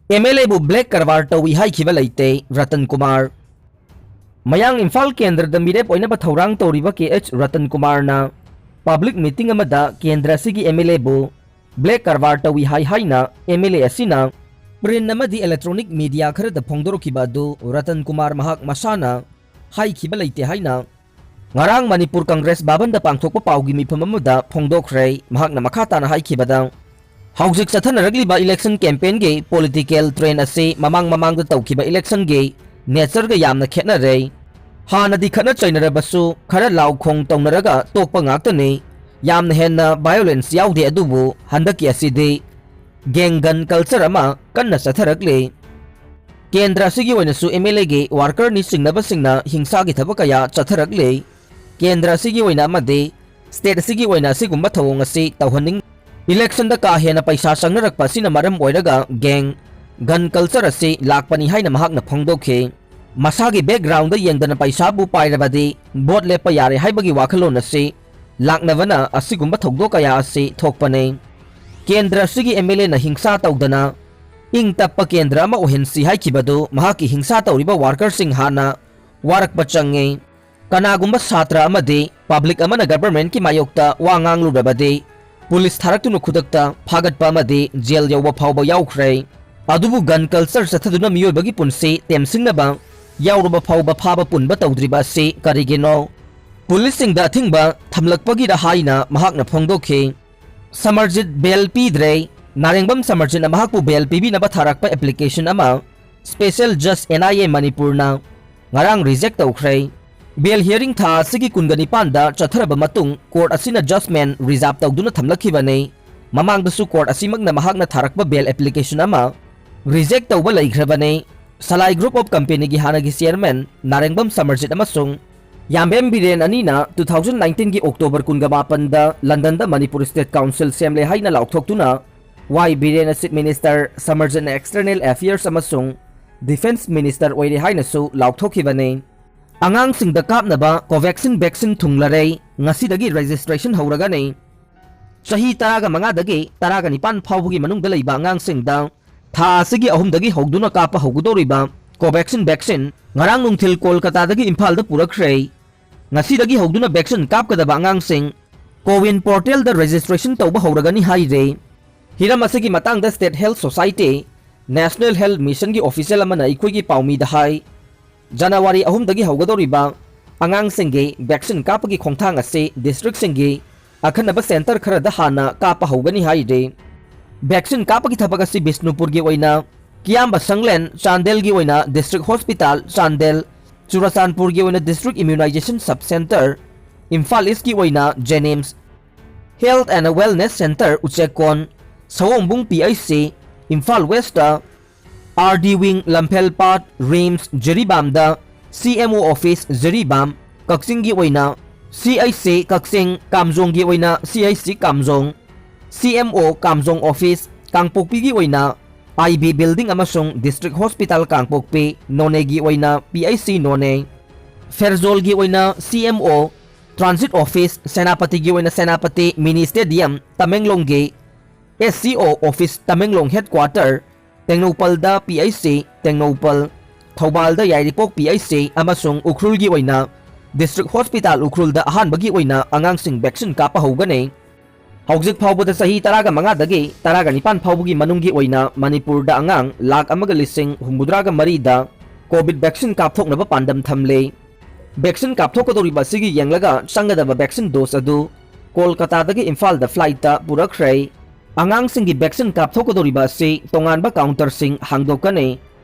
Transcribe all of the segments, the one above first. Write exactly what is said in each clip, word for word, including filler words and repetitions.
M L ꯑꯦꯕꯨ black ꯀꯔꯕꯥꯔ ꯇꯧꯏ ꯍꯥꯏꯈꯤꯕ ꯂꯩꯇꯦ ꯔꯇꯟ ꯀꯨꯃꯥꯔ꯫ ꯃꯌꯥꯡ ꯏꯝꯐꯥꯜ ꯀꯦꯟꯗ꯭ꯔꯗ ꯃꯤꯔꯦꯞ ꯑꯣꯏꯅꯕ ꯊꯧꯔꯥꯡ ꯇꯧꯔꯤꯕ ꯀꯦ ꯑꯩꯆ ꯔꯇꯟ ꯀꯨꯃꯥꯔꯅ ꯄꯕ꯭ꯂꯤꯛ ꯃꯤꯇꯤꯡ ꯑꯃꯗ ꯀꯦꯟꯗ꯭ꯔ ꯑꯁꯤꯒꯤ ꯑꯦꯝ ꯑꯦꯜ ꯑꯦꯕꯨ ꯕ꯭ꯂꯦꯛ ꯀꯔꯕꯥꯔ ꯇꯧꯏ ꯍꯥꯏ ꯍꯥꯏꯅ ꯑꯦꯝ ꯑꯦꯜ ꯑꯦ ꯑꯁꯤꯅ ꯄ꯭ꯔꯤꯟ ꯑꯃꯗꯤ ꯏꯂꯦꯛꯇ꯭ꯔꯣꯅꯤꯛ ꯃꯤꯗꯤꯌꯥ ꯈꯔꯗ ꯐꯣꯡꯗꯣꯔꯛꯈꯤꯕ ꯑꯗꯨ ꯔꯇꯟ ꯀꯨꯃꯥꯔ ꯃꯍꯥꯛ ꯃꯁꯥꯅ ꯍꯥꯏꯈꯤꯕ ꯂꯩꯇꯦ ꯍꯥꯏꯅ ꯉꯔꯥꯡ ꯃꯅꯤꯄꯨꯔ ꯀꯪꯒ꯭ꯔꯦꯁ ꯚꯕꯟꯗ ꯄꯥꯡꯊꯣꯛꯄ ꯄꯥꯎꯒꯤ ꯃꯤꯐꯝ ꯑꯃꯗ ꯐꯣꯡꯗꯣꯛꯈ꯭ꯔꯦ꯫ ꯃꯍꯥꯛꯅ ꯃꯈꯥ ꯇꯥꯅ ꯍꯥꯏꯈꯤꯕꯗ, ꯍꯧꯖꯤꯛ ꯆꯠꯊꯅꯔꯛꯂꯤꯕ ꯏꯂꯦꯛꯁꯟ ꯀꯦꯝꯄꯦꯟꯒꯤ ꯄꯣꯂꯤꯇꯤꯀꯦꯜ ꯇ꯭ꯔꯦꯟ ꯑꯁꯤ ꯃꯃꯥꯡ ꯃꯃꯥꯡꯗ ꯇꯧꯈꯤꯕ ꯏꯂꯦꯛꯁꯟꯒꯤ ꯅꯦꯆꯔꯒ ꯌꯥꯝꯅ ꯈꯦꯠꯅꯔꯦ꯫ ꯍꯥꯟꯅꯗꯤ ꯈꯠꯅ ꯆꯩꯅꯔꯕꯁꯨ ꯈꯔ ꯂꯥꯎ ꯈꯣꯡ ꯇꯧꯅꯔꯒ ꯇꯣꯛꯄ ꯉꯥꯛꯇꯅꯤ꯫ ꯌꯥꯝꯅ ꯍꯦꯟꯅ ꯚꯥꯏꯑꯣꯂꯦꯟꯁ ꯌꯥꯎꯗꯦ, ꯑꯗꯨꯕꯨ ꯍꯟꯗꯛꯀꯤ ꯑꯁꯤꯗꯤ ꯒꯦꯡ ꯒꯟ ꯀꯜꯆꯔ ꯑꯃ ꯀꯟꯅ ꯆꯠꯊꯔꯛꯂꯤ꯫ ꯀꯦꯟꯗ꯭ꯔ ꯑꯁꯤꯒꯤ ꯑꯣꯏꯅꯁꯨ ꯑꯦꯝ ꯑꯦꯜ ꯑꯦꯒꯤ ꯋꯥꯔꯀꯔꯅꯤ ꯆꯤꯡꯅꯕꯁꯤꯡꯅ ꯍꯤꯡꯁꯥꯒꯤ ꯊꯕꯛ ꯀꯌꯥ ꯆꯠꯊꯔꯛꯂꯤ꯫ ꯀꯦꯟꯗ꯭ꯔ ꯑꯁꯤꯒꯤ ꯑꯣꯏꯅ ꯑꯃꯗꯤ ꯁ꯭ꯇꯦꯠ ꯑꯁꯤꯒꯤ ꯑꯣꯏꯅ ꯑꯁꯤꯒꯨꯝꯕ ꯊꯧꯑꯣꯡ ꯑꯁꯤ ꯇꯧꯍꯟꯅꯤꯡ ꯏꯂꯦꯛꯁꯟꯗ ꯀꯥ ꯍꯦꯟꯅ ꯄꯩꯁꯥ ꯆꯪꯅꯔꯛꯄ ꯑꯁꯤꯅ ꯃꯔꯝ ꯑꯣꯏꯔꯒ ꯒꯦꯡ ꯒꯟ ꯀꯜꯆꯔ ꯑꯁꯤ ꯂꯥꯛꯄꯅꯤ ꯍꯥꯏꯅ ꯃꯍꯥꯛꯅ ꯐꯣꯡꯗꯣꯛꯈꯤ꯫ ꯃꯁꯥꯒꯤ ꯕꯦꯛꯒ꯭ꯔꯥꯎꯟꯗ ꯌꯦꯡꯗꯅ ꯄꯩꯁꯥꯕꯨ ꯄꯥꯏꯔꯕꯗꯤ ꯚꯣꯠ ꯂꯦꯞꯄ ꯌꯥꯔꯦ ꯍꯥꯏꯕꯒꯤ ꯋꯥꯈꯜꯂꯣꯟ ꯑꯁꯤ ꯂꯥꯛꯅꯕꯅ ꯑꯁꯤꯒꯨꯝꯕ ꯊꯧꯗꯣꯛ ꯀꯌꯥ ꯑꯁꯤ ꯊꯣꯛꯄꯅꯤ꯫ ꯀꯦꯟꯗ꯭ꯔ ꯑꯁꯤꯒꯤ ꯑꯦꯝ ꯑꯦꯜ ꯑꯦꯅ ꯍꯤꯡꯁꯥ ꯇꯧꯗꯅ ꯏꯪ ꯇꯞꯄ ꯀꯦꯟꯗ꯭ꯔ ꯑꯃ ꯑꯣꯏꯍꯟꯁꯤ ꯍꯥꯏꯈꯤꯕꯗꯨ ꯃꯍꯥꯛꯀꯤ ꯍꯤꯡꯁꯥ ꯇꯧꯔꯤꯕ ꯋꯥꯔꯀꯔꯁꯤꯡ ꯍꯥꯟꯅ ꯋꯥꯔꯛꯄ ꯆꯪꯉꯤ꯫ ꯀꯅꯥꯒꯨꯝꯕ ꯁꯥꯇ꯭ꯔ ꯑꯃꯗꯤ ꯄꯕ꯭ꯂꯤꯛ ꯑꯃꯅ ꯒꯚꯔꯟꯃꯦꯟꯠꯀꯤ ꯃꯥꯌꯣꯛꯇ ꯋꯥ ꯉꯥꯡꯂꯨꯔꯕꯗꯤ ꯄꯨꯂꯤꯁ ꯊꯥꯔꯛꯇꯨꯅ ꯈꯨꯗꯛꯇ ꯐꯥꯒꯠꯄ ꯑꯃꯗꯤ ꯖꯦꯜ ꯌꯧꯕ ꯐꯥꯎꯕ ꯌꯥꯎꯈ꯭ꯔꯦ꯫ ꯑꯗꯨꯕꯨ ꯒꯟ ꯀꯜꯆꯔ ꯆꯠꯊꯗꯨꯅ ꯃꯤꯑꯣꯏꯕꯒꯤ ꯄꯨꯟꯁꯤ ꯇꯦꯝꯁꯤꯡꯅꯕ ꯌꯥꯎꯔꯕ ꯐꯥꯎꯕ ꯐꯥꯕ ꯄꯨꯟꯕ ꯇꯧꯗ꯭ꯔꯤꯕ ꯑꯁꯤ ꯀꯔꯤꯒꯤꯅꯣ? ꯄꯨꯂꯤꯁꯁꯤꯡꯗ ꯑꯊꯤꯡꯕ ꯊꯝꯂꯛꯄꯒꯤꯔ ꯍꯥꯏꯅ ꯃꯍꯥꯛꯅ ꯐꯣꯡꯗꯣꯛꯈꯤ꯫ ꯁꯃꯔꯖꯤꯠ ꯕꯦꯜ ꯄꯤꯗ꯭ꯔꯦ꯫ ꯅꯥꯔꯦꯡꯕꯝ ꯁꯃꯔꯖꯤꯠꯅ ꯃꯍꯥꯛꯄꯨ ꯕꯦꯜ ꯄꯤꯕꯤꯅꯕ ꯊꯥꯔꯛꯄ ꯑꯦꯄ꯭ꯂꯤꯀꯦꯁꯟ ꯑꯃ ꯁ꯭ꯄꯦꯁꯦꯜ ꯖꯁ ꯑꯦꯟ ꯑꯥꯏ ꯑꯦ ꯃꯅꯤꯄꯨꯔꯅ ꯉꯔꯥꯡ ꯔꯤꯖꯦꯛ ꯇꯧꯈ꯭ꯔꯦ꯫ ꯕꯦꯜ ꯍꯤꯌꯔꯤꯡ ꯊꯥ ꯑꯁꯤꯒꯤ ꯀꯨꯟꯒ ꯅꯤꯄꯥꯟꯗ ꯆꯠꯊꯔꯕ ꯃꯇꯨꯡ ꯀꯣꯔꯠ ꯑꯁꯤꯅ ꯖꯁꯃꯦꯟ ꯔꯤꯖꯥꯔꯚ ꯇꯧꯗꯨꯅ ꯊꯝꯂꯛꯈꯤꯕꯅꯤ꯫ ꯃꯃꯥꯡꯗꯁꯨ ꯀꯣꯔꯠ ꯑꯁꯤꯃꯛꯅ ꯃꯍꯥꯛꯅ ꯊꯥꯔꯛꯄ ꯕꯦꯜ ꯑꯦꯄ꯭ꯂꯤꯀꯦꯁꯟ ꯑꯃ ꯔꯤꯖꯦꯛ ꯇꯧꯕ ꯂꯩꯈ꯭ꯔꯕꯅꯤ꯫ ꯁꯂꯥꯏ ꯒ꯭ꯔꯨꯞ ꯑꯣꯐ ꯀꯝꯄꯦꯅꯤꯒꯤ ꯍꯥꯟꯅꯒꯤ ꯆꯤꯌꯔꯃꯦꯟ ꯅꯥꯔꯦꯡꯕꯝ ꯁꯃꯔꯖꯤꯠ ꯑꯃꯁꯨꯡ ꯌꯥꯝꯕꯦꯝ ꯕꯤꯔꯦꯟ ꯑꯅꯤꯅ two thousand nineteenꯒꯤ October ꯀꯨꯟꯒ ꯃꯥꯄꯟꯗ ꯂꯟꯗꯟꯗ ꯃꯅꯤꯄꯨꯔ ꯁ꯭ꯇꯦꯠ ꯀꯥꯎꯟꯁꯤꯜ ꯁꯦꯝꯂꯦ ꯍꯥꯏꯅ ꯂꯥꯎꯊꯣꯛꯇꯨꯅ ꯋꯥꯏ ꯕꯤꯔꯦꯟꯅ ꯆꯤꯐ ꯃꯤꯅꯤꯁꯇꯔ, ꯁꯃꯔꯖꯤꯠꯅ ꯑꯦꯛꯁꯇꯔꯅꯦꯜ ꯑꯦꯐꯤꯌꯔꯁ ꯑꯃꯁꯨꯡ ꯗꯤꯐꯦꯟꯁ ꯃꯤꯅꯤꯁꯇꯔ ꯑꯣꯏꯔꯦ ꯍꯥꯏꯅꯁꯨ ꯂꯥꯎꯊꯣꯛꯈꯤꯕꯅꯤ꯫ ꯑꯉꯥꯡꯁꯤꯡꯗ ꯀꯥꯞꯅꯕ ꯀꯣꯚꯦꯛꯁꯤꯟ ꯚꯦꯛꯁꯤꯟ ꯊꯨꯡꯂꯔꯦ꯫ ꯉꯁꯤꯗꯒꯤ ꯔꯦꯖꯤꯁꯇ꯭ꯔꯦꯁꯟ ꯍꯧꯔꯒꯅꯤ꯫ ꯆꯍꯤ ꯇꯔꯥꯒ ꯃꯉꯥꯗꯒꯤ ꯇꯔꯥꯒ ꯅꯤꯄꯥꯟ ꯐꯥꯎꯕꯒꯤ ꯃꯅꯨꯡꯗ ꯂꯩꯕ ꯑꯉꯥꯡꯁꯤꯡꯗ ꯊꯥ ꯑꯁꯤꯒꯤ ꯑꯍꯨꯝꯗꯒꯤ ꯍꯧꯗꯨꯅ ꯀꯥꯞꯄ ꯍꯧꯒꯗꯧꯔꯤꯕ ꯀꯣꯚꯦꯛꯁꯤꯟ ꯚꯦꯛꯁꯤꯟ ꯉꯔꯥꯡ ꯅꯨꯡꯊꯤꯜ ꯀꯣꯜꯀꯇꯥꯗꯒꯤ ꯏꯝꯐꯥꯜꯗ ꯄꯨꯔꯛꯈ꯭ꯔꯦ꯫ ꯉꯁꯤꯗꯒꯤ ꯍꯧꯗꯨꯅ ꯚꯦꯛꯁꯤꯟ ꯀꯥꯞꯀꯗꯕ ꯑꯉꯥꯡꯁꯤꯡ ꯀꯣꯋꯤꯟ ꯄꯣꯔꯇꯦꯜꯗ ꯔꯦꯖꯤꯁꯇ꯭ꯔꯦꯁꯟ ꯇꯧꯕ ꯍꯧꯔꯒꯅꯤ ꯍꯥꯏꯔꯦ꯫ ꯍꯤꯔꯝ ꯑꯁꯤꯒꯤ ꯃꯇꯥꯡꯗ state health society, national health ꯃꯤꯁꯟꯒꯤ ꯑꯣꯐꯤꯁꯤꯌꯦꯜ ꯑꯃꯅ ꯑꯩꯈꯣꯏꯒꯤ ꯄꯥꯎꯃꯤꯗ ꯍꯥꯏ, ꯖꯅꯋꯥꯔꯤ ꯑꯍꯨꯝꯗꯒꯤ ꯍꯧꯒꯗꯧꯔꯤꯕ ꯑꯉꯥꯡꯁꯤꯡꯒꯤ ꯚꯦꯛꯁꯤꯟ ꯀꯥꯞꯄꯒꯤ ꯈꯣꯡꯊꯥꯡ ꯑꯁꯤ ꯗꯤꯁꯇ꯭ꯔꯤꯛꯁꯤꯡꯒꯤ ꯑꯈꯟꯅꯕ ꯁꯦꯟꯇꯔ ꯈꯔꯗ ꯍꯥꯟꯅ ꯀꯥꯞꯄ ꯍꯧꯒꯅꯤ ꯍꯥꯏꯔꯤ꯫ ꯚꯦꯛꯁꯤꯟ ꯀꯥꯞꯄꯒꯤ ꯊꯕꯛ ꯑꯁꯤ ꯕꯤꯁꯅꯨꯄꯨꯔꯒꯤ ꯑꯣꯏꯅ ꯀꯤꯌꯥꯝꯕ ꯁꯪꯂꯦꯟ, ꯆꯥꯟꯗꯦꯜꯒꯤ ꯑꯣꯏꯅ ꯗꯤꯁꯇ꯭ꯔꯤꯛ ꯍꯣꯁꯄꯤꯇꯥꯜ ꯆꯥꯟꯗꯦꯜ, ꯆꯨꯔꯆꯥꯟꯄꯨꯔꯒꯤ ꯑꯣꯏꯅ district immunisation sub centre, Imphal ꯏꯁꯀꯤ ꯑꯣꯏꯅ JNIMS, health and wellness centre Uchekon, Saombung P H C, Imphal West, R D wing Lamphelpat, RIMS ꯖꯤꯔꯤꯕꯥꯝꯗ, ꯁꯤ ꯑꯦꯝ ꯑꯣ ꯑꯣꯐꯤꯁ ꯖꯤꯔꯤꯕꯥꯝ, ꯀꯛꯆꯤꯡꯒꯤ ꯑꯣꯏꯅ ꯁꯤ ꯑꯩꯆ ꯁꯤ ꯀꯛꯆꯤꯡ, ꯀꯥꯝꯖꯣꯡꯒꯤ ꯑꯣꯏꯅ ꯁꯤ ꯑꯩꯆ ꯁꯤ ꯀꯥꯝꯖꯣꯡ, ꯁꯤ ꯑꯦꯝ ꯑꯣ ꯀꯥꯝꯖꯣꯡ ꯑꯣꯐꯤꯁ, ꯀꯥꯡꯄꯣꯛꯄꯤꯒꯤ ꯑꯣꯏꯅ ꯑꯥꯏ ꯕꯤ ꯕꯤꯜꯗꯤꯡ ꯑꯃꯁꯨꯡ ꯗꯤꯁꯇ꯭ꯔꯤꯛ ꯍꯣꯁꯄꯤꯇꯥꯜ ꯀꯥꯡꯄꯣꯛꯄꯤ, ꯅꯣꯅꯦꯒꯤ ꯑꯣꯏꯅ ꯄꯤ ꯑꯩꯆ ꯁꯤ ꯅꯣꯅꯦ, ꯐꯦꯔꯖꯣꯜꯒꯤ ꯑꯣꯏꯅ ꯁꯤ ꯑꯦꯝ ꯑꯣ, ꯇ꯭ꯔꯥꯟꯖꯤꯠ ꯑꯣꯐꯤꯁ, ꯁꯦꯅꯥꯄꯇꯤꯒꯤ ꯑꯣꯏꯅ ꯁꯦꯅꯥꯄꯇꯤ ꯃꯤꯅꯤ ꯁ꯭ꯇꯦꯗꯤꯌꯝ, ꯇꯃꯦꯡꯂꯣꯡꯒꯤ S C O office, Tamenglong headquarter, ꯇꯦꯡꯅꯧꯄꯜꯗ ꯄꯤ ꯑꯩꯆ ꯁꯤ ꯇꯦꯡꯅꯧꯄꯜ, ꯊꯧꯕꯥꯜꯗ ꯌꯥꯏꯔꯤꯄꯣꯛ ꯄꯤ ꯑꯩꯆ ꯁꯤ ꯑꯃꯁꯨꯡ ꯎꯈ꯭ꯔꯨꯜꯒꯤ ꯑꯣꯏꯅ ꯗꯤꯁꯇ꯭ꯔꯤꯛ ꯍꯣꯁꯄꯤꯇꯥꯜ ꯎꯈ꯭ꯔꯨꯜꯗ ꯑꯍꯥꯟꯕꯒꯤ ꯑꯣꯏꯅ ꯑꯉꯥꯡꯁꯤꯡ ꯚꯦꯛꯁꯤꯟ ꯀꯥꯞꯄ ꯍꯧꯒꯅꯤ꯫ ꯍꯧꯖꯤꯛ ꯐꯥꯎꯕꯗ ꯆꯍꯤ ꯇꯔꯥꯒ ꯃꯉꯥꯗꯒꯤ ꯇꯔꯥꯒ ꯅꯤꯄꯥꯟ ꯐꯥꯎꯕꯒꯤ ꯃꯅꯨꯡꯒꯤ ꯑꯣꯏꯅ ꯃꯅꯤꯄꯨꯔꯗ ꯑꯉꯥꯡ ꯂꯥꯈ ꯑꯃꯒ ꯂꯤꯁꯤꯡ ꯍꯨꯝꯐꯨꯇꯔꯥꯒ ꯃꯔꯤꯗ ꯀꯣꯚꯤꯗ ꯚꯦꯛꯁꯤꯟ ꯀꯥꯞꯊꯣꯛꯅꯕ ꯄꯥꯟꯗꯝ ꯊꯝꯂꯦ꯫ ꯚꯦꯛꯁꯤꯟ ꯀꯥꯞꯊꯣꯛꯀꯗꯧꯔꯤꯕ ꯑꯁꯤꯒꯤ ꯌꯦꯡꯂꯒ ꯆꯪꯒꯗꯕ ꯚꯦꯛꯁꯤꯟ ꯗꯣꯁ ꯑꯗꯨ ꯀꯣꯜꯀꯇꯥꯗꯒꯤ ꯏꯝꯐꯥꯜꯗ ꯐ꯭ꯂꯥꯏꯠꯇ ꯄꯨꯔꯛꯈ꯭ꯔꯦ꯫ ꯑꯉꯥꯡꯁꯤꯡꯒꯤ ꯚꯦꯛꯁꯤꯟ ꯀꯥꯞꯊꯣꯛꯀꯗꯧꯔꯤꯕ ꯑꯁꯤ ꯇꯣꯉꯥꯟꯕ ꯀꯥꯎꯟꯇꯔꯁꯤꯡ ꯍꯥꯡꯗꯣꯛꯀꯅꯤ꯫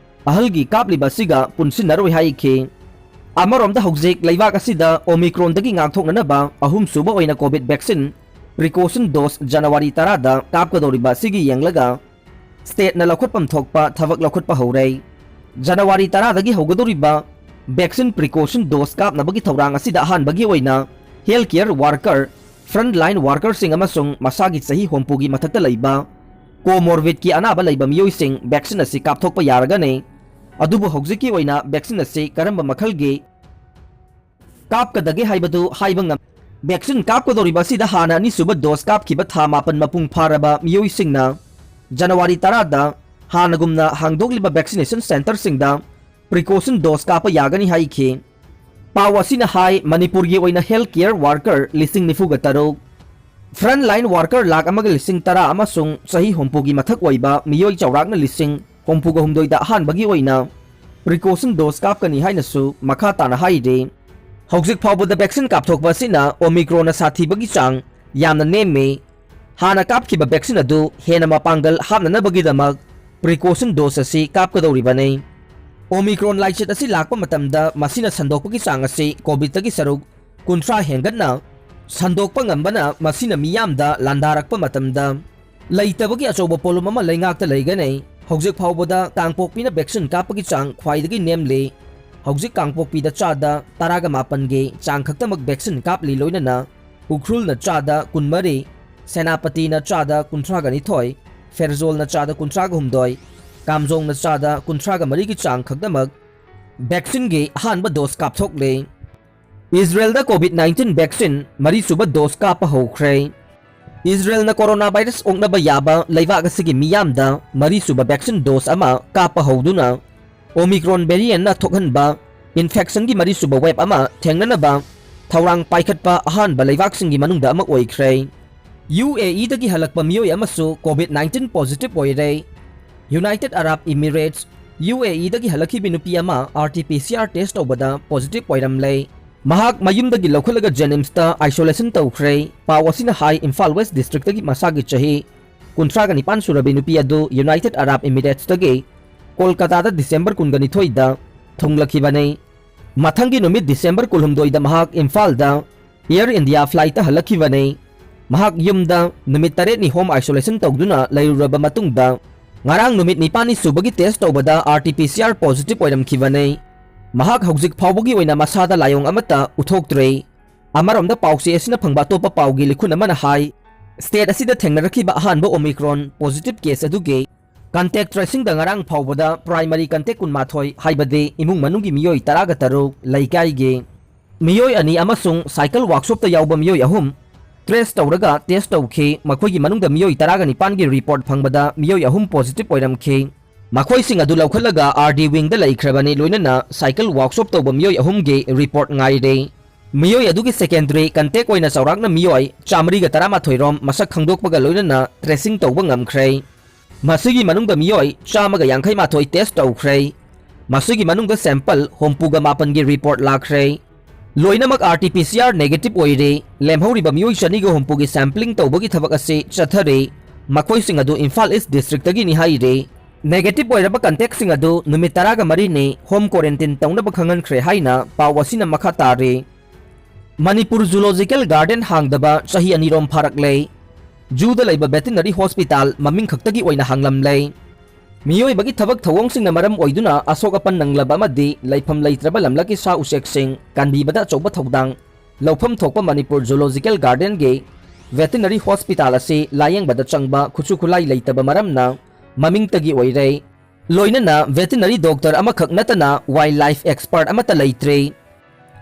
ꯑꯍꯜꯒꯤ ꯀꯥꯞꯂꯤꯕ ꯑꯁꯤꯒ ꯄꯨꯟꯁꯤꯟꯅꯔꯣꯏ ꯍꯥꯏꯈꯤ꯫ ꯑꯃꯔꯣꯝꯗ ꯍꯧꯖꯤꯛ ꯂꯩꯕꯥꯛ ꯑꯁꯤꯗ ꯑꯣꯃꯤꯀ꯭ꯔꯣꯟꯗꯒꯤ ꯉꯥꯛꯊꯣꯛꯅꯅꯕ ꯑꯍꯨꯝꯁꯨꯕ ꯑꯣꯏꯅ COVID vaccine precaution dose January ꯇꯔꯥꯗ ꯀꯥꯞꯀꯗꯧꯔꯤꯕ ꯑꯁꯤꯒꯤ ꯌꯦꯡꯂꯒ ꯁ꯭ꯇꯦꯠꯅ ꯂꯧꯈꯠꯐꯝ ꯊꯣꯛꯄ ꯊꯕꯛ ꯂꯧꯈꯠꯄ ꯍꯧꯔꯦ꯫ ꯖꯅꯋꯥꯔꯤ ꯇꯔꯥꯗꯒꯤ ꯍꯧꯒꯗꯧꯔꯤꯕ ꯚꯦꯛꯁꯤꯟ ꯄ꯭ꯔꯤꯀꯣꯁꯟ ꯗꯣꯁ ꯀꯥꯞꯅꯕꯒꯤ ꯊꯧꯔꯥꯡ ꯑꯁꯤꯗ ꯑꯍꯥꯟꯕꯒꯤ ꯑꯣꯏꯅ health care worker, front line ꯋꯥꯔꯀꯔꯁꯤꯡ ꯑꯃꯁꯨꯡ ꯃꯁꯥꯒꯤ ꯆꯍꯤ ꯍꯨꯝꯐꯨꯒꯤ ꯃꯊꯛꯇ ꯂꯩꯕ ꯀꯣꯃꯣꯔꯕꯤꯗꯀꯤ ꯑꯅꯥꯕ ꯂꯩꯕ ꯃꯤꯑꯣꯏꯁꯤꯡ ꯚꯦꯛꯁꯤꯟ ꯑꯁꯤ ꯀꯥꯞꯊꯣꯛꯄ ꯌꯥꯔꯒꯅꯤ꯫ ꯑꯗꯨꯕꯨ ꯍꯧꯖꯤꯛꯀꯤ ꯑꯣꯏꯅ ꯚꯦꯛꯁꯤꯟ ꯑꯁꯤ ꯀꯔꯝꯕ ꯃꯈꯜꯒꯤ ꯀꯥꯞꯀꯗꯒꯦ ꯍꯥꯏꯕꯗꯨ ꯍꯥꯏꯕ ꯉꯝ-, ꯚꯦꯛꯁꯤꯟ ꯀꯥꯞꯀꯗꯧꯔꯤꯕ ꯑꯁꯤꯗ ꯍꯥꯟꯅ ꯑꯅꯤꯁꯨꯕ ꯗꯣꯁ ꯀꯥꯞꯈꯤꯕ ꯊꯥ ꯃꯥꯄꯟ ꯃꯄꯨꯡ ꯐꯥꯔꯕ ꯃꯤꯑꯣꯏꯁꯤꯡꯅ ꯖꯅꯋꯥꯔꯤ ꯇꯔꯥꯗ ꯍꯥꯟꯅꯒꯨꯝꯅ ꯍꯥꯡꯗꯣꯛꯂꯤꯕ vaccination centreꯁꯤꯡꯗ precaution dose ꯀꯥꯞꯄ ꯌꯥꯒꯅꯤ ꯍꯥꯏꯈꯤ꯫ ꯄꯥꯎ ꯑꯁꯤꯅ ꯍꯥꯏ, ꯃꯅꯤꯄꯨꯔꯒꯤ ꯑꯣꯏꯅ health care worker ꯂꯤꯁꯤꯡ ꯅꯤꯐꯨꯒ ꯇꯔꯨꯛ, front line worker ꯂꯥꯈ ꯑꯃꯒ ꯂꯤꯁꯤꯡ ꯇꯔꯥ ꯑꯃꯁꯨꯡ ꯆꯍꯤ ꯍꯨꯝꯐꯨꯒꯤ ꯃꯊꯛ ꯑꯣꯏꯕ ꯃꯤꯑꯣꯏ ꯆꯥꯎꯔꯥꯛꯅ ꯂꯤꯁꯤꯡ ꯍꯨꯝꯐꯨꯒ ꯍꯨꯝꯗꯣꯏꯗ ꯑꯍꯥꯟꯕꯒꯤ ꯑꯣꯏꯅ precaution dose ꯀꯥꯞꯀꯅꯤ ꯍꯥꯏꯅꯁꯨ ꯃꯈꯥ ꯇꯥꯅ ꯍꯥꯏꯔꯤ꯫ ꯍꯧꯖꯤꯛ ꯐꯥꯎꯕꯗ vaccine ꯀꯥꯞꯊꯣꯛꯄ ꯑꯁꯤꯅ Omicronꯅ ꯁꯥꯊꯤꯕꯒꯤ ꯆꯥꯡ ꯌꯥꯝꯅ ꯅꯦꯝꯃꯤ꯫ ꯍꯥꯟꯅ ꯀꯥꯞꯈꯤꯕ vaccine ꯑꯗꯨ ꯍꯦꯟꯅ ꯃꯄꯥꯡꯒꯜ ꯍꯥꯞꯅꯅꯕꯒꯤꯗꯃꯛ precaution dose ꯑꯁꯤ ꯀꯥꯞꯀꯗꯧꯔꯤꯕꯅꯤ꯫ Omicron ꯂꯥꯏꯆꯠ ꯑꯁꯤ ꯂꯥꯛꯄ ꯃꯇꯝꯗ ꯃꯁꯤꯅ ꯁꯟꯗꯣꯛꯄꯒꯤ ꯆꯥꯡ ꯑꯁꯤ COVIDꯇꯒꯤ ꯁꯔꯨꯛ ꯀꯨꯟꯊ꯭ꯔꯥ ꯍꯦꯟꯒꯠꯅ ꯁꯟꯗꯣꯛꯄ ꯉꯝꯕꯅ ꯃꯁꯤꯅ ꯃꯤꯌꯥꯝꯗ ꯂꯥꯟꯗꯥꯔꯛꯄ ꯃꯇꯝꯗ ꯂꯩꯇꯕꯒꯤ ꯑꯆꯧꯕ ꯄꯣꯠꯂꯨꯝ ꯑꯃ ꯂꯩꯉꯥꯛꯇ ꯂꯩꯒꯅꯤ꯫ ꯍꯧꯖꯤꯛ ꯐꯥꯎꯕꯗ ꯀꯥꯡꯄꯣꯛꯄꯤꯅ vaccine ꯀꯥꯞꯄꯒꯤ ꯆꯥꯡ ꯈ꯭ꯋꯥꯏꯗꯒꯤ ꯅꯦꯝꯂꯤ꯫ ꯍꯧꯖꯤꯛ ꯀꯥꯡꯄꯣꯛꯄꯤꯗ ꯆꯥꯗ ꯇꯔꯥꯒ ꯃꯥꯄꯟꯒꯤ ꯆꯥꯡ ꯈꯛꯇꯃꯛ vaccine ꯀꯥꯞꯂꯤ, ꯂꯣꯏꯅꯅ ꯎꯈ꯭ꯔꯨꯜꯅ ꯆꯥꯗ ꯀꯨꯟꯃꯔꯤ, ꯁꯦꯅꯥꯄꯇꯤꯅ ꯆꯥꯗ ꯀꯨꯟꯊ꯭ꯔꯥꯒ ꯅꯤꯊꯣꯏ, ꯐꯦꯔꯖꯣꯜꯅ ꯆꯥꯗ ꯀꯨꯟꯊ꯭ꯔꯥꯒ ꯍꯨꯝꯗꯣꯏ, ꯀꯥꯝꯖꯣꯡꯅ ꯆꯥꯗ ꯀꯨꯟꯊ꯭ꯔꯥꯒ ꯃꯔꯤꯒꯤ ꯆꯥꯡ ꯈꯛꯇꯃꯛ vaccineꯒꯤ ꯑꯍꯥꯟꯕ dose ꯀꯥꯞꯊꯣꯛꯂꯤ꯫ ꯏꯖꯔꯦꯜꯗ COVID nineteen vaccine ꯃꯔꯤꯁꯨꯕ dose ꯀꯥꯞꯄ ꯍꯧꯈ꯭ꯔꯦ꯫ ꯏꯖꯔꯦꯜꯅ coronavirus ꯑꯣꯛꯅꯕ ꯌꯥꯕ ꯂꯩꯕꯥꯛ ꯑꯁꯤꯒꯤ ꯃꯤꯌꯥꯝꯗ ꯃꯔꯤꯁꯨꯕ vaccine dose ꯑꯃ ꯀꯥꯞꯄ ꯍꯧꯗꯨꯅ Omicron variantꯅ ꯊꯣꯛꯍꯟꯕ infectionꯒꯤ ꯃꯔꯤꯁꯨꯕ wave ꯑꯃ ꯊꯦꯡꯅꯅꯕ ꯊꯧꯔꯥꯡ ꯄꯥꯏꯈꯠꯄ ꯑꯍꯥꯟꯕ ꯂꯩꯕꯥꯛꯁꯤꯡꯒꯤ ꯃꯅꯨꯡꯗ ꯑꯃ ꯑꯣꯏꯈ꯭ꯔꯦ꯫ UAEꯗꯒꯤ ꯍꯜꯂꯛꯄ ꯃꯤꯑꯣꯏ ꯑꯃꯁꯨ COVID nineteen positive ꯑꯣꯏꯔꯦ꯫ United Arab Emirates, UAEꯗꯒꯤ ꯍꯜꯂꯛꯈꯤꯕ ꯅꯨꯄꯤ ꯑꯃ RT-PCR test ꯇꯧꯕꯗ positive ꯑꯣꯏꯔꯝꯂꯦ꯫ ꯃꯍꯥꯛ ꯃꯌꯨꯝꯗꯒꯤ ꯂꯧꯈꯠꯂꯒ JNIMSꯇ isolation ꯇꯧꯈ꯭ꯔꯦ꯫ ꯄꯥꯎ ꯑꯁꯤꯅ ꯍꯥꯏ, ꯏꯝꯐꯥꯜ West Districtꯇꯒꯤ ꯃꯁꯥꯒꯤ ꯆꯍꯤ ꯀꯨꯟꯊ꯭ꯔꯥꯒ ꯅꯤꯄꯥꯟ ꯁꯨꯔꯕꯤ ꯅꯨꯄꯤ ꯑꯗꯨ United Arab Emiratesꯇꯒꯤ ꯀꯣꯜꯀꯇꯥꯗ December ꯀꯨꯟꯒ ꯅꯤꯊꯣꯏꯗ ꯊꯨꯡꯂꯛꯈꯤꯕꯅꯤ꯫ ꯃꯊꯪꯒꯤ ꯅꯨꯃꯤꯠ December ꯀꯨꯟꯍꯨꯝꯗꯣꯏꯗ ꯃꯍꯥꯛ ꯏꯝꯐꯥꯜꯗ Air India flightꯇ ꯍꯜꯂꯛꯈꯤꯕꯅꯤ꯫ ꯃꯍꯥꯛ ꯌꯨꯝꯗ ꯅꯨꯃꯤꯠ ꯇꯔꯦꯠꯅꯤ home isolation ꯇꯧꯗꯨꯅ ꯂꯩꯔꯨꯔꯕ ꯃꯇꯨꯡꯗ, ꯉꯔꯥꯡ ꯅꯨꯃꯤꯠ ꯅꯤꯄꯥꯟꯅꯤ ꯁꯨꯕꯒꯤ test ꯇꯧꯕꯗ RT-PCR positive ꯑꯣꯏꯔꯝꯈꯤꯕꯅꯤ꯫ ꯃꯍꯥꯛ ꯍꯧꯖꯤꯛ ꯐꯥꯎꯕꯒꯤ ꯑꯣꯏꯅ ꯃꯁꯥꯗ ꯂꯥꯏꯑꯣꯡ ꯑꯃꯠꯇ ꯎꯠꯊꯣꯛꯇ꯭ꯔꯤ꯫ ꯑꯃꯔꯣꯝꯗ, ꯄꯥꯎꯆꯦ ꯑꯁꯤꯅ ꯐꯪꯕ ꯑꯇꯣꯞꯄ ꯄꯥꯎꯒꯤ ꯂꯤꯈꯨꯟ ꯑꯃꯅ ꯍꯥꯏ, state ꯑꯁꯤꯗ ꯊꯦꯡꯅꯔꯛꯈꯤꯕ ꯑꯍꯥꯟꯕ Omicron positive case ꯑꯗꯨꯒꯤ contact tracingꯗ ꯉꯔꯥꯡ ꯐꯥꯎꯕꯗ primary contact ꯀꯨꯟꯃꯥꯊꯣꯏ, ꯍꯥꯏꯕꯗꯤ ꯏꯃꯨꯡ ꯃꯅꯨꯡꯒꯤ ꯃꯤꯑꯣꯏ ꯇꯔꯥꯒ ꯇꯔꯨꯛ, ꯂꯩꯀꯥꯏꯒꯤ ꯃꯤꯑꯣꯏ ꯑꯅꯤ ꯑꯃꯁꯨꯡ cycle workshopꯇ ꯌꯥꯎꯕ ꯃꯤꯑꯣꯏ ꯑꯍꯨꯝ, trace ꯇꯧꯔꯒ test ꯇꯧꯈꯤ꯫ ꯃꯈꯣꯏꯒꯤ ꯃꯅꯨꯡꯗ ꯃꯤꯑꯣꯏ ꯇꯔꯥꯒ ꯅꯤꯄꯥꯟꯒꯤ report ꯐꯪꯕꯗ ꯃꯤꯑꯣꯏ ꯑꯍꯨꯝ positive ꯑꯣꯏꯔꯝꯈꯤ꯫ ꯃꯈꯣꯏꯁꯤꯡ ꯑꯗꯨ ꯂꯧꯈꯠꯂꯒ R D wing ꯗ ꯂꯩꯈ꯭ꯔꯕꯅꯤ, ꯂꯣꯏꯅꯅ cycle workshop ꯇꯧꯕ ꯃꯤꯑꯣꯏ ꯑꯍꯨꯝꯒꯤ report ꯉꯥꯏꯔꯤ꯫ ꯃꯤꯑꯣꯏ ꯑꯗꯨꯒꯤ secondary contact ꯑꯣꯏꯅ ꯆꯥꯎꯔꯥꯛꯅ ꯃꯤꯑꯣꯏ ꯆꯥꯃꯔꯤꯒ ꯇꯔꯥꯃꯥꯊꯣꯏ ꯔꯣꯝ ꯃꯁꯛ ꯈꯪꯗꯣꯛꯄꯒ ꯂꯣꯏꯅꯅ tracing ꯇꯧꯕ ꯉꯝꯈ꯭ꯔꯦ꯫ ꯃꯁꯤꯒꯤ ꯃꯅꯨꯡꯗ ꯃꯤꯑꯣꯏ ꯆꯥꯝꯃꯒ ꯌꯥꯡꯈꯩ ꯃꯥꯊꯣꯏ test ꯇꯧꯈ꯭ꯔꯦ꯫ ꯃꯁꯤꯒꯤ ꯃꯅꯨꯡꯗ sample ꯍꯨꯝꯐꯨꯒ ꯃꯥꯄꯟꯒꯤ report ꯂꯥꯛꯈ꯭ꯔꯦ꯫ ꯂꯣꯏꯅꯃꯛ R T P C R negative ꯑꯣꯏꯔꯦ꯫ ꯂꯦꯝꯍꯧꯔꯤꯕ ꯃꯤꯑꯣꯏ ꯆꯅꯤꯒ ꯍꯨꯝꯐꯨꯒꯤ sampling ꯇꯧꯕꯒꯤ ꯊꯕꯛ ꯑꯁꯤ ꯆꯠꯊꯔꯦ꯫ ꯃꯈꯣꯏꯁꯤꯡ ꯑꯗꯨ ꯏꯝꯐꯥꯜ East district ꯇꯒꯤꯅꯤ ꯍꯥꯏꯔꯦ꯫ Negative ꯑꯣꯏꯔꯕ contact ꯁꯤꯡ ꯑꯗꯨ ꯅꯨꯃꯤꯠ ꯇꯔꯥꯒ ꯃꯔꯤꯅꯤ home quarantine ꯇꯧꯅꯕ ꯈꯪꯍꯟꯈ꯭ꯔꯦ ꯍꯥꯏꯅ ꯄꯥꯎ ꯑꯁꯤꯅ ꯃꯈꯥ ꯇꯥꯔꯤ꯫ ꯃꯅꯤꯄꯨꯔ Zoological Garden ꯍꯥꯡꯗꯕ ꯆꯍꯤ ꯑꯅꯤꯔꯣꯝ ꯐꯥꯔꯛꯂꯦ꯫ Zoo ꯗ ꯂꯩꯕ veterinary hospital ꯃꯃꯤꯡ ꯈꯛꯇꯒꯤ ꯑꯣꯏꯅ ꯍꯥꯡꯂꯝꯂꯦ꯫ ꯃꯤꯑꯣꯏꯕꯒꯤ ꯊꯕꯛ ꯊꯧꯑꯣꯡꯁꯤꯡꯅ ꯃꯔꯝ ꯑꯣꯏꯗꯨꯅ ꯑꯁꯣꯛ ꯑꯄꯟ ꯅꯪꯂꯕ ꯑꯃꯗꯤ ꯂꯩꯐꯝ ꯂꯩꯇ꯭ꯔꯕ ꯂꯝꯂꯛꯀꯤ ꯁꯥ ꯎꯆꯦꯛꯁꯤꯡ ꯀꯟꯕꯤꯕꯗ ꯑꯆꯧꯕ ꯊꯧꯗꯥꯡ ꯂꯧꯐꯝ ꯊꯣꯛꯄ ꯃꯅꯤꯄꯨꯔ Zoological Garden ꯒꯤ veterinary hospital ꯑꯁꯤ ꯂꯥꯌꯦꯡꯕꯗ ꯆꯪꯕ ꯈꯨꯠꯁꯨ ꯈꯨꯠꯂꯥꯏ ꯂꯩꯇꯕ ꯃꯔꯝꯅ ꯃꯃꯤꯡꯇꯒꯤ ꯑꯣꯏꯔꯦ꯫ ꯂꯣꯏꯅꯅ veterinary doctor ꯑꯃꯈꯛ ꯅꯠꯇꯅ wildlife expert ꯑꯃꯠꯇ ꯂꯩꯇ꯭ꯔꯦ꯫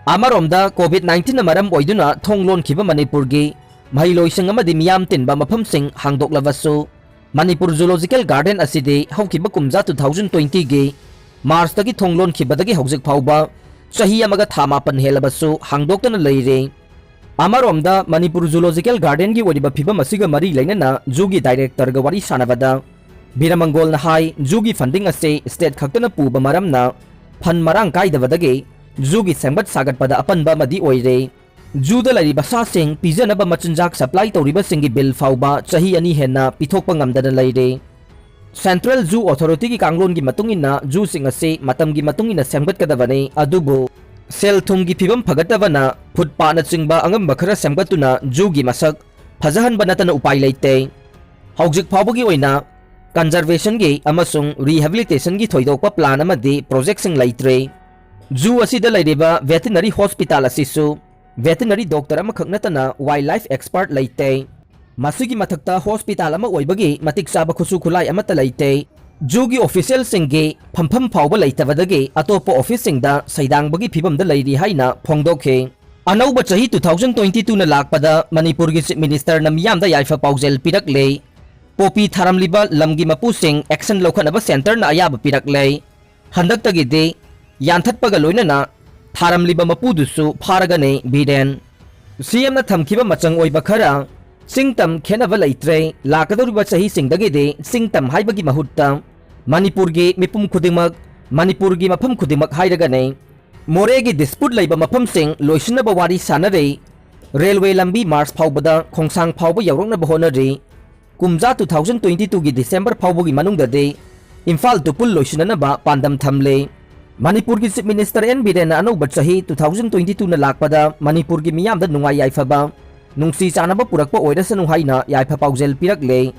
ꯑꯃꯔꯣꯝꯗ COVID nineteen ꯅ ꯃꯔꯝ ꯑꯣꯏꯗꯨꯅ ꯊꯣꯡ ꯂꯣꯟꯈꯤꯕ ꯃꯅꯤꯄꯨꯔꯒꯤ ꯃꯍꯩꯂꯣꯏꯁꯪ ꯑꯃꯗꯤ ꯃꯤꯌꯥꯝ ꯇꯤꯟꯕ ꯃꯐꯝꯁꯤꯡ ꯍꯥꯡꯗꯣꯛꯂꯕꯁꯨ, ꯃꯅꯤꯄꯨꯔ Zoological Garden ꯑꯁꯤꯗꯤ ꯍꯧꯈꯤꯕ ꯀꯨꯝꯖꯥ two thousand twenty ꯒꯤ March ꯇꯒꯤ ꯊꯣꯡ ꯂꯣꯟꯈꯤꯕꯗꯒꯤ ꯍꯧꯖꯤꯛ ꯐꯥꯎꯕ ꯆꯍꯤ ꯑꯃꯒ ꯊꯥ ꯃꯥꯄꯟ ꯍꯦꯜꯂꯕꯁꯨ ꯍꯥꯡꯗꯣꯛꯇꯅ ꯂꯩꯔꯦ꯫ ꯑꯃꯔꯣꯝꯗ ꯃꯅꯤꯄꯨꯔ Zoological Garden ꯒꯤ ꯑꯣꯏꯔꯤꯕ ꯐꯤꯕꯝ ꯑꯁꯤꯒ ꯃꯔꯤ ꯂꯩꯅꯅ zoo ꯒꯤ director ꯒ ꯋꯥꯔꯤ ꯁꯥꯟꯅꯕꯗ ꯕꯤꯔꯃꯪꯒꯣꯜꯅ ꯍꯥꯏ, zoo ꯒꯤ funding ꯑꯁꯤ state ꯈꯛꯇꯅ ꯄꯨꯕ ꯃꯔꯝꯅ fund ꯃꯔꯥꯡ ꯀꯥꯏꯗꯕꯗꯒꯤ zoo ꯒꯤ ꯁꯦꯝꯒꯠ ꯁꯥꯒꯠꯄꯗ ꯑꯄꯟꯕ ꯑꯃꯗꯤ ꯑꯣꯏꯔꯦ꯫ Zoo ꯗ ꯂꯩꯔꯤꯕ ꯁꯥꯁꯤꯡ ꯄꯤꯖꯅꯕ ꯃꯆꯤꯟꯖꯥꯛ supply ꯇꯧꯔꯤꯕꯁꯤꯡꯒꯤ bill ꯐꯥꯎꯕ ꯆꯍꯤ ꯑꯅꯤ ꯍꯦꯟꯅ ꯄꯤꯊꯣꯛꯄ ꯉꯝꯗꯅ ꯂꯩꯔꯦ꯫ Central Zoo Authority ꯒꯤ ꯀꯥꯡꯂꯣꯟꯒꯤ ꯃꯇꯨꯡ ꯏꯟꯅ zoo ꯁꯤꯡ ꯑꯁꯤ ꯃꯇꯝꯒꯤ ꯃꯇꯨꯡ ꯏꯟꯅ ꯁꯦꯝꯒꯠꯀꯗꯕꯅꯤ, ꯑꯗꯨꯕꯨ ꯁꯦꯜ ꯊꯨꯝꯒꯤ ꯐꯤꯕꯝ ꯐꯒꯠꯇꯕꯅ footpath ꯅꯆꯤꯡꯕ ꯑꯉꯝꯕ ꯈꯔ ꯁꯦꯝꯒꯠꯇꯨꯅ zoo ꯒꯤ ꯃꯁꯛ ꯐꯖꯍꯟꯕ ꯅꯠꯇꯅ ꯎꯄꯥꯏ ꯂꯩꯇꯦ꯫ ꯍꯧꯖꯤꯛ ꯐꯥꯎꯕꯒꯤ ꯑꯣꯏꯅ conservation ꯒꯤ ꯑꯃꯁꯨꯡ rehabilitation ꯒꯤ ꯊꯣꯏꯗꯣꯛꯄ plan ꯑꯃꯗꯤ project ꯁꯤꯡ ꯂꯩꯇ꯭ꯔꯦ꯫ Zoo ꯑꯁꯤꯗ ꯂꯩꯔꯤꯕ veterinary hospital ꯑꯁꯤꯁꯨ veterinary doctor ꯑꯃꯈꯛ ꯅꯠꯇꯅ wildlife expert ꯂꯩꯇꯦ꯫ ꯃꯁꯤꯒꯤ ꯃꯊꯛꯇ hospital ꯑꯃ ꯑꯣꯏꯕꯒꯤ ꯃꯇꯤꯛ ꯆꯥꯕ ꯈꯨꯠꯁꯨ ꯈꯨꯠꯂꯥꯏ ꯑꯃꯠꯇ ꯂꯩꯇꯦ꯫ Zoo ꯒꯤ official ꯁꯤꯡꯒꯤ ꯐꯝꯐꯝ ꯐꯥꯎꯕ ꯂꯩꯇꯕꯗꯒꯤ ꯑꯇꯣꯞꯄ office ꯁꯤꯡꯗ ꯁꯩꯗꯥꯡꯕꯒꯤ ꯐꯤꯕꯝꯗ ꯂꯩꯔꯤ ꯍꯥꯏꯅ ꯐꯣꯡꯗꯣꯛꯈꯤ꯫ ꯑꯅꯧꯕ ꯆꯍꯤ two thousand twenty two ꯅ ꯂꯥꯛꯄꯗ ꯃꯅꯤꯄꯨꯔꯒꯤ Chief Minister ꯅ ꯃꯤꯌꯥꯝꯗ ꯌꯥꯏꯐ ꯄꯥꯎꯖꯦꯜ ꯄꯤꯔꯛꯂꯦ꯫ ꯄꯣꯄꯤ ꯊꯥꯔꯝꯂꯤꯕ ꯂꯝꯒꯤ ꯃꯄꯨꯁꯤꯡ action ꯂꯧꯈꯠꯅꯕ centre ꯅ ꯑꯌꯥꯕ ꯄꯤꯔꯛꯂꯦ꯫ ꯍꯟꯗꯛꯇꯒꯤꯗꯤ ꯌꯥꯟꯊꯠꯄꯒ ꯂꯣꯏꯅꯅ ꯊꯥꯔꯝꯂꯤꯕ ꯃꯄꯨꯗꯨꯁꯨ ꯐꯥꯔꯒꯅꯤ ꯕꯤꯔꯦꯟ꯫ C M ꯅ ꯊꯝꯈꯤꯕ ꯃꯆꯪ ꯑꯣꯏꯕ ꯈꯔ, ꯆꯤꯡ ꯇꯝ ꯈꯦꯠꯅꯕ ꯂꯩꯇ꯭ꯔꯦ, ꯂꯥꯛꯀꯗꯧꯔꯤꯕ ꯆꯍꯤꯁꯤꯡꯗꯒꯤꯗꯤ ꯆꯤꯡ ꯇꯝ ꯍꯥꯏꯕꯒꯤ ꯃꯍꯨꯠꯇ ꯃꯅꯤꯄꯨꯔꯒꯤ ꯃꯤꯄꯨꯝ ꯈꯨꯗꯤꯡꯃꯛ, ꯃꯅꯤꯄꯨꯔꯒꯤ ꯃꯐꯝ ꯈꯨꯗꯤꯡꯃꯛ ꯍꯥꯏꯔꯒꯅꯤ꯫ ꯃꯣꯔꯦꯒꯤ dispute ꯂꯩꯕ ꯃꯐꯝꯁꯤꯡ ꯂꯣꯏꯁꯤꯟꯅꯕ ꯋꯥꯔꯤ ꯁꯥꯟꯅꯔꯤ꯫ Railway ꯂꯝꯕꯤ March ꯐꯥꯎꯕꯗ ꯈꯣꯡꯁꯥꯡ ꯐꯥꯎꯕ ꯌꯧꯔꯛꯅꯕ ꯍꯣꯠꯅꯔꯤ꯫ ꯀꯨꯝꯖꯥ two thousand twenty two ꯒꯤ December ꯐꯥꯎꯕꯒꯤ ꯃꯅꯨꯡꯗꯗꯤ ꯏꯝꯐꯥꯜ to ꯄꯨꯜ ꯂꯣꯏꯁꯤꯟꯅꯅꯕ ꯄꯥꯟꯗꯝ ꯊꯝꯂꯤ꯫ ꯃꯅꯤꯄꯨꯔꯒꯤ Chief Minister N ꯕꯤꯔꯦꯟꯅ ꯑꯅꯧꯕ ꯆꯍꯤ two thousand twenty two ꯅ ꯂꯥꯛꯄꯗ ꯃꯅꯤꯄꯨꯔꯒꯤ ꯃꯤꯌꯥꯝꯗ ꯅꯨꯡꯉꯥꯏ ꯌꯥꯏꯐꯕ, ꯅꯨꯡꯁꯤ ꯆꯥꯟꯅꯕ ꯄꯨꯔꯛꯄ ꯑꯣꯏꯔꯁꯅꯨ ꯍꯥꯏꯅ ꯌꯥꯏꯐ ꯄꯥꯎꯖꯦꯜ ꯄꯤꯔꯛꯂꯦ꯫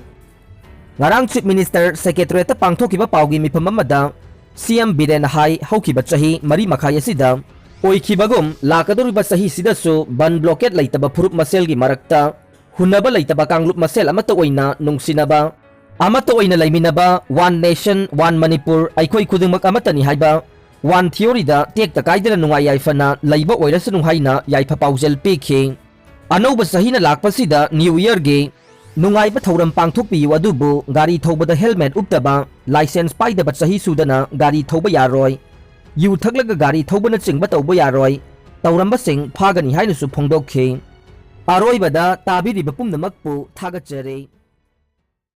ꯉꯔꯥꯡ Chief Minister Secretariat ꯇ ꯄꯥꯡꯊꯣꯛꯈꯤꯕ ꯄꯥꯎꯒꯤ ꯃꯤꯐꯝ ꯑꯃꯗ C M ꯕꯤꯔꯦꯟꯅ ꯍꯥꯏ, ꯍꯧꯈꯤꯕ ꯆꯍꯤ ꯃꯔꯤ ꯃꯈꯥꯏ ꯑꯁꯤꯗ ꯑꯣꯏꯈꯤꯕꯒꯨꯝ ꯂꯥꯛꯀꯗꯧꯔꯤꯕ ꯆꯍꯤꯁꯤꯗꯁꯨ ꯕꯟ blockade ꯂꯩꯇꯕ ꯐꯨꯔꯨꯞ ꯃꯁꯦꯜꯒꯤ ꯃꯔꯛꯇ ꯍꯨꯟꯅꯕ ꯂꯩꯇꯕ ꯀꯥꯡꯂꯨꯞ ꯃꯁꯦꯜ ꯑꯃꯠꯇ ꯑꯣꯏꯅ ꯅꯨꯡꯁꯤꯅꯕ, ꯑꯃꯠꯇ ꯑꯣꯏꯅ ꯂꯩꯃꯤꯟꯅꯕ, One Nation, One ꯃꯅꯤꯄꯨꯔ, ꯑꯩꯈꯣꯏ ꯈꯨꯗꯤꯡꯃꯛ ꯑꯃꯠꯇꯅꯤ ꯍꯥꯏꯕ One Theory ꯗ ꯇꯦꯛꯇ ꯀꯥꯏꯗꯅ ꯅꯨꯡꯉꯥꯏ ꯌꯥꯏꯐꯅ ꯂꯩꯕ ꯑꯣꯏꯔꯁꯅꯨ ꯍꯥꯏꯅ ꯌꯥꯏꯐ ꯄꯥꯎꯖꯦꯜ ꯄꯤꯈꯤ꯫ ꯑꯅꯧꯕ ꯆꯍꯤꯅ ꯂꯥꯛꯄꯁꯤꯗ New Year ꯒꯤ ꯅꯨꯡꯉꯥꯏꯕ ꯊꯧꯔꯝ ꯄꯥꯡꯊꯣꯛꯄꯤꯌꯨ, ꯑꯗꯨꯕꯨ ꯒꯥꯔꯤ ꯊꯧꯕꯗ helmet ꯎꯞꯇꯕ, licence ꯄꯥꯏꯗꯕ ꯆꯍꯤ ꯁꯨꯗꯅ ꯒꯥꯔꯤ ꯊꯧꯕ ꯌꯥꯔꯣꯏ꯫ ꯌꯨ ꯊꯛꯂꯒ ꯒꯥꯔꯤ ꯊꯧꯕꯅꯆꯤꯡꯕ ꯇꯧꯕ ꯌꯥꯔꯣꯏ꯫ ꯇꯧꯔꯝꯕꯁꯤꯡ ꯐꯥꯒꯅꯤ ꯍꯥꯏꯅꯁꯨ ꯐꯣꯡꯗꯣꯛꯈꯤ꯫ ꯑꯔꯣꯏꯕꯗ ꯇꯥꯕꯤꯔꯤꯕ ꯄꯨꯝꯅꯃꯛꯄꯨ ꯊꯥꯒꯠꯆꯔꯤ꯫